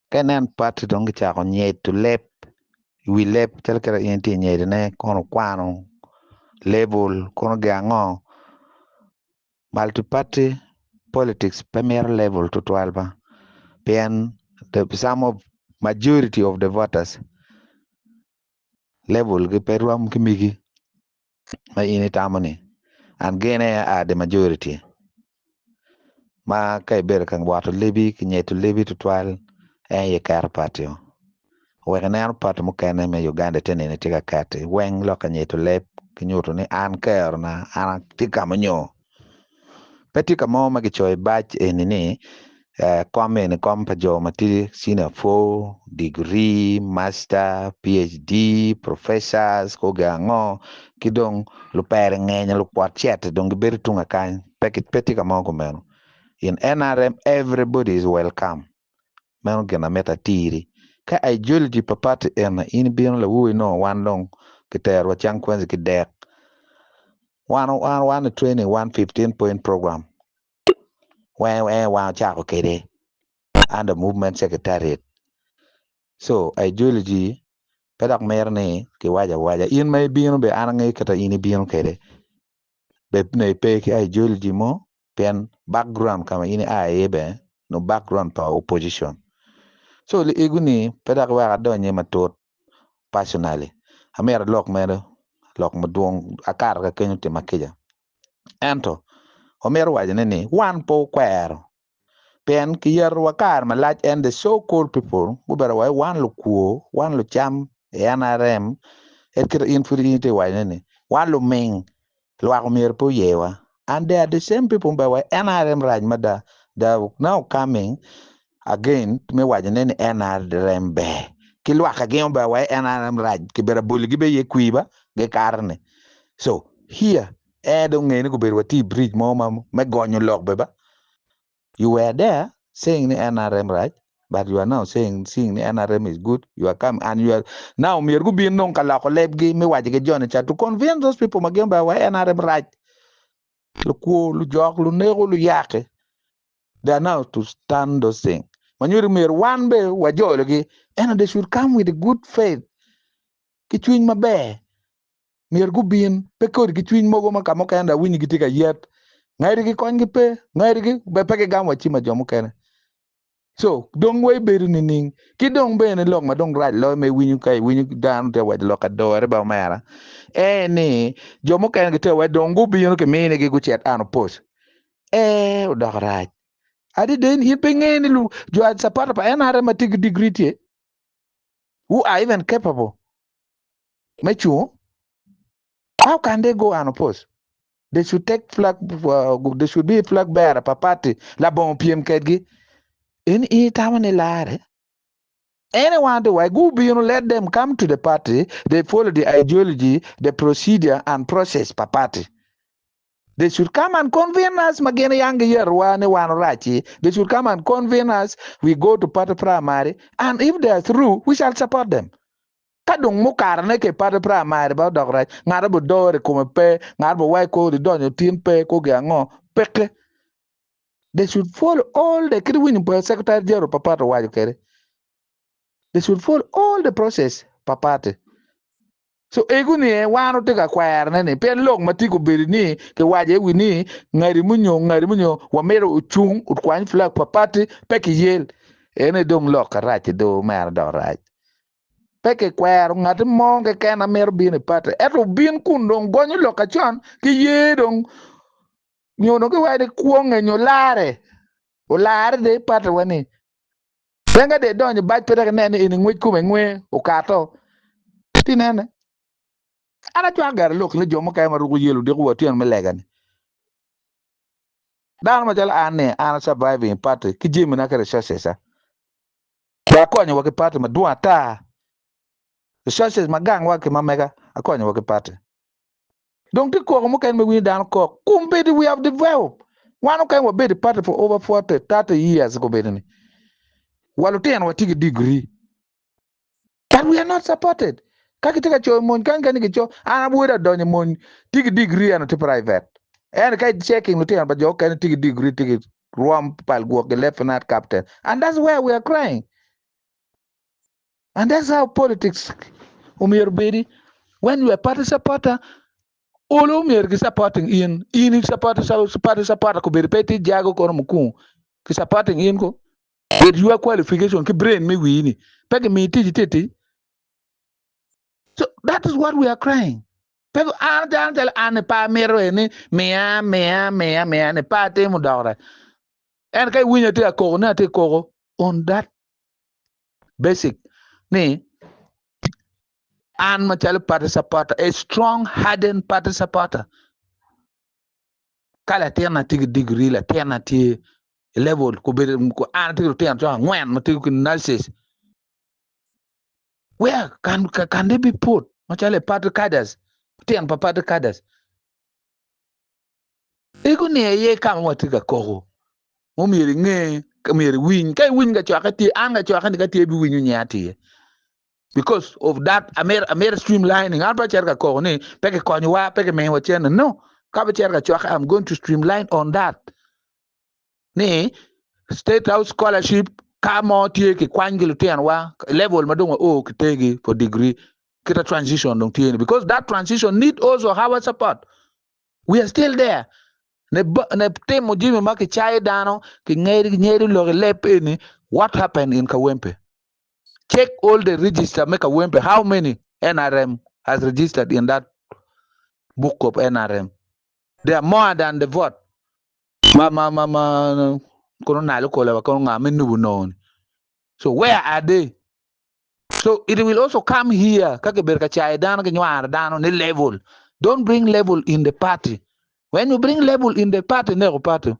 Ka inen party dong kicako nyedo leb i wi leb calo kit ma in itye ka nyedone kono okwano label kono gin ango multi party politics pe mito label tutwal ba pien some of majority of the voters label gi pe rom ki megi ma in itamo ni and gin aye are the majority ma ka ibedo ka woto lebi ki nyedo lebi tutwal en aye keto party o wek ineno party mukene me Uganda ite nene tye ka kati weng lok ka nyedo leb ki nyuto ni an kerona an atye ka ma nyo pe tye ka mo ma kicoyo i bac eni ni kom eni kom pa jo ma tye senior four degree master PHD professors kor gin ango ki dong lupere ngeny lukwot cente dong gibedo tung akany pe tye ka mo kumeno in NRM everybody is welcome meno gin ma mito atiri ka ideology pa party eni in ibino lawobi nongo wan dong kiterowa cangkwenzi ki dek wan wan i training wan 15 point program weng wan ocako kwede under movement secretariat so ideology pe dok mito ni kiwaco awaca in ma ibino bene an angeyo kit ma in ibino kwede bed nongo ipe ki ideology mo pien background ka ma in ia iye bene nongo background pa opposition so ego ni pe dok iwek adony iye matut personally amito alok mere lok madwong akato ka kenyo otima kica ento wamito wacone ni wan pe okwero pien kiyetowa kare malac and the so called people gubedo wa wan lukwo wan lucam i NRM en kit in pud in itye ka wacone ni wan luming lwak omyero pe oyewa and they are the same people mubedo wa NRM rac mada they are now coming again me wacone ni NRM ber ki lwak gin obedo wa NRM rac kibedo aboligi bene iye kwir ba gikato ni so here en dong nge ni gubedo watye i bridge mo ma me gonyo lok be ba you were there saying ni NRM rac but you are now saying seeing ni NRM is good you are coming and you are now myero gubin dong ka loko lebgi me waco ki joni ca to convince those people ma gin obedo wa NRM rac lukwo lujok luneko luyaki they are now to stand those things ma nyuto myero wan be wajologi and they should come with a good faith ki cwiny maber myero gubin pe kodi ki cwiny mogo ma ka mukene dong awinyo gitye ka yet ngergi konygi pe ngergi be pe gigamo wa cim jo mukene so dong wa ibedo nining ki dong bene lok ma dong rac loyo ma iwinyo ka iwinyo dano tye ka waco lok adore ba omera en ni jo mukene gitye ka waco dong gubino kiminigi gucit unopposed ee odoko rac adada in pe ingeyo ni jo supporter pa NRM ma tye ki degree tye who are even capable me cungo how can they go unopposed they should take flag they should be flag bearer pa party labongo pyem kedgi in itamo ni lare anyone to why gubino let them come to the party they follow the ideology the procedure and process pa party they should come and convince us ma gin yang giyero ni wan oraci they should come and convince us we go to party primary and if they are through we shall support them ka dong mukarane ki i party primary ba odok rac ngat ma odore i kome pe ngat ma owaco kodi donyo tin pe kodi ango peke they should follow all the kit winyo pa secretary general pa party owaco kwede they should follow all the process pa party so ego ni wan watye ka kwerone ni pien lok ma tye kobedo ni kiwaco i wi ni ngadi munyo ngadi munyo wamito ocung okwany flag pa party pe kiyel ene dong lok karac do mere dok rac Pe kikwero ngat mo keken ma mito bino i pati, ento obin kun dong gonyo lok acon ki ye dong nyo dong kiwaco ni kwonge nyo lare olare de i pati wa ni. Pien ka dong idonyo i bac pe dok inen ni eni ngwec kome ngwe okato. Ti nene. An acwako gero lok ni jo mukene ma ruko yelo odiko wa otyeno me lega ni. Dano macalo an ni an a surviving i party ki jamina ki resources a. Pe akonyo wa ki party madwong ata. Resources ma gang wa ki ma mega akonyo wa ki party. Dong tye koko mukene ma iwinyo dano kok. Kombeddi we have developed. Wan okene wabedo i party for over 40, 30 years kombeddi ni. Wa lutino wa tye ki degree. But we are not supported. Ka kitye ka coyo mony kany kany gico an awoda adonyo i mony tye ki degree eno tye private. Ento ka i checking lutino pa jo okene tye ki degree tye ki rwom pa gwok gi lieutenant captain. And that's where we are crying. And that's how politics omyero obedi. When you are party supporter, olo omyero ki supporting in. In i support party supporter kobedo pe itye jago kono mukungu ki supporting in ko. With your qualification ki brain me wii ni pe ki mii tic itye tic. So that is what we are crying. Pe an dano calo an ni pe amito ni miya miya miya miya ni pe atimo dok rac. En ka iwinyo atye ka koko ni atye koko on that basic ni an macalo party supporter, a strong hardened party supporter ka latinna tye ki degree latinna tye i level kobedo an atye ki lutino cok angwen ma tye ki nurses where can, can they be put macalo i party cadres lutino pa party cadres Ego ni aye ka ma watye ka koko ma myero inge, myero iwiny. Ka iwiny kacokke tye, an kacokke ni ka tye ibiwinyo nyer tye. Because of that, amito, amito streamlining. An pe acito ka koko ni pe kikonyowa, pe kimiyowa cente. No. Ka abicito kacokke, I'm going to streamline on that. Ni State House scholarship ka mo tye kikwany ki lutinowa level ma dong wao kitegi for degree kita transition dong tye ni because that transition need also our support. We are still there. Ne, ne timo jami ma kicayo dano, kingedo lok i leb eni, what happened in Kawempe? Check all the register me Kawempe, how many NRM has registered in that book of NRM? They are more than the vote. Ma ma ma ma kono nalo kola wa kono nga me nubu non. So where are they? So it will also come here ka kibedo ka cayo dano ki nywaro dano ni level. Don't bring level in the party. When you bring level in the party, neko party.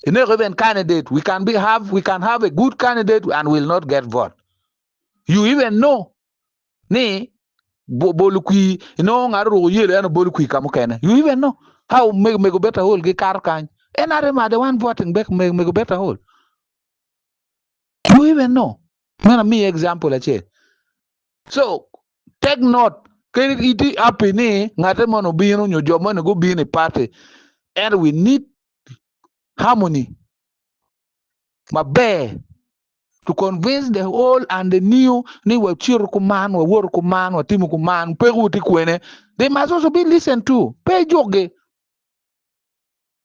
Ineko even candidate. We can be have we can have a good candidate and will not get vote. You even know ni bolo kwi inongo ngaro ruko yelo en obolo kwi ka mukene. You even know how mego mego better hole gi karo kany. NRM are the one voting back mego better hole. You even know. Meno amiyi example acel. So, take note. Kadi itye happy ni ngate moni obino nyo jo moni gubino i party. And we need harmony maber to convince the old and the new ni wacito kuman, wawoto kuman, watimo kuman, peko wutye kwene. They must also be listened to. Pe ijuki.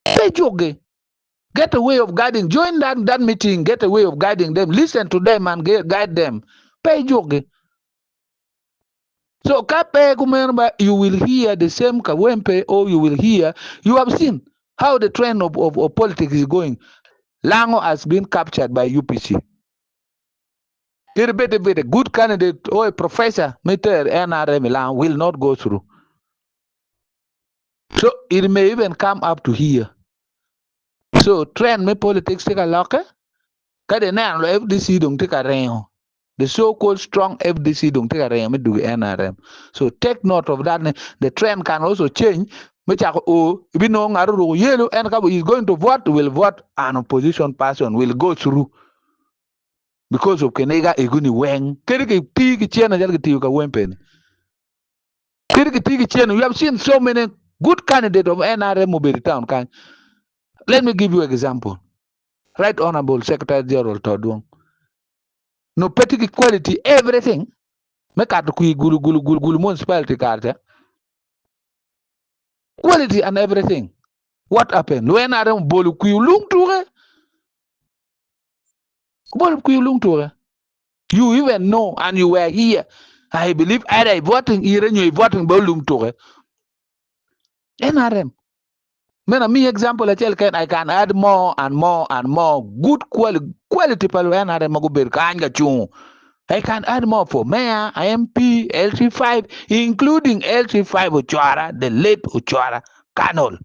Pe ijuki. Get a way of guiding. Join that, that meeting. Get a way of guiding them. Listen to them and get, guide them. Pe ijuki. So ka pe kumeno ba you will hear the same kawempe or you will hear you have seen how the trend of, of, of politics is going. Lango has been captured by UPC. Kiri bete bete good candidate or a professor meter NRM Lango will not go through. So it may even come up to here. So trend me politics tye ka lokke. Ka di neno lo FDC dong tye ka ringo. The so called strong FDC dong tye ka ringo me dugo NRM. So take note of that. The trend can also change. Me cako o ibinongo ngat oruko yelo en ka is going to vote will vote an opposition person will go through because of kiniga egoni weng. Kadi ki tii ki cene calo kitiyo ka wempe ni. Kadi kitiyo ki cene you have seen so many good candidate of NRM obedo i town kany. Let me give you example. Right Honorable Secretary General Todwong. No pe tye ki quality everything me kato kwi gulu gulu gulu gulu municipality kare ca. Quality and everything. What happened? Lu NRM obolo kwi olung tuke. Obolo kwi olung tuke. You even know and you were here. I believe either i voting ire nyo i voting ba olung tuke. NRM. Meno amiyi example acel keken I can add more and more and more good quality, quality pa lu NRM ma gubedo kany ka cungo. I can add more for mayor, MP, LC5, including LC5 Ochora, the late Ochora Colonel.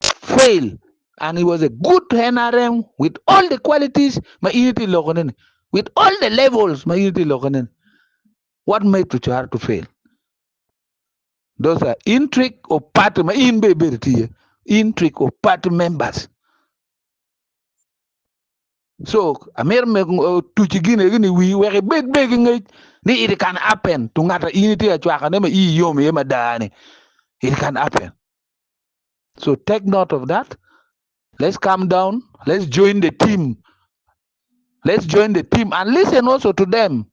Fail. And he was a good NRM with all the qualities ma in iti loko nene. With all the levels ma in iti loko nene. What made Ochora to fail? Those are intrigue of party ma in be ibedo tye intrigue of party members. So amito me tuci gin egi ni wii wek ibed be ki ngec ni it can happen to ngat in itye ka cwakone ma ii yom iye mada ni it can happen. So take note of that. Let's calm down. Let's join the team. Let's join the team and listen also to them.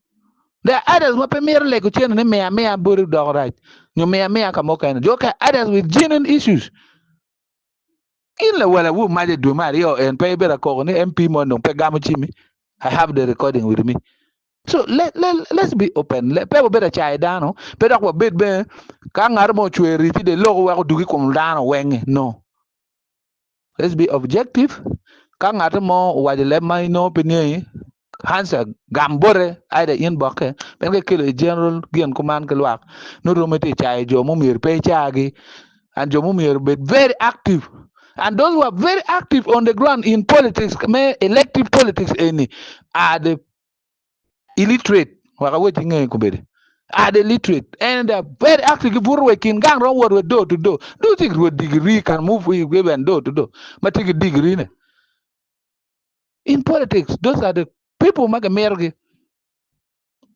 There are others ma pe mito lego cene ni miya miya boti doko rac nyo miya miya ka mukene. Jo ka others with genuine issues. In lawala wu maje dwe me aryo en pe ibedo akoko ni MP mo dong pe gamo cimi. I have the recording with me. So let, let, let's be open. Le, pe wabed acayo dano, pe dok wabed bene ka ngat mo ocweri ci de loko weko dugi kom dano wenge. No. Let's be objective. Ka ngat mo owaco leb ma inongo pe niangi, answer gam bote either in bokke pien ka ikelo i general gin kuman ki lwak nongo romo itye cayo jo mumyero pe icagi and jo mumyero bed very active and those who are very active on the ground in politics me elective politics eni are the illiterate wek awec inge kobedi are the illiterate and they are very active gibuto wa i kin gang romo wot wa door to door do you think rwod degree can move even door to door ma tye ki degree ne in politics those are the people ma gimitogi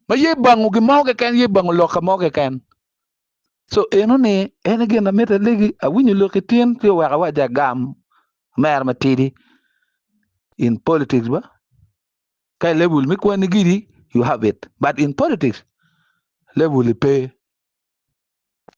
ma ye bango gin mo keken ye bango lok ka mo keken so eno ni en gin ma mitte legi awinyo lok itin ci oweko awaco agam mer matidi in politics ba ka i level me kwani giri you have it but in politics level pe.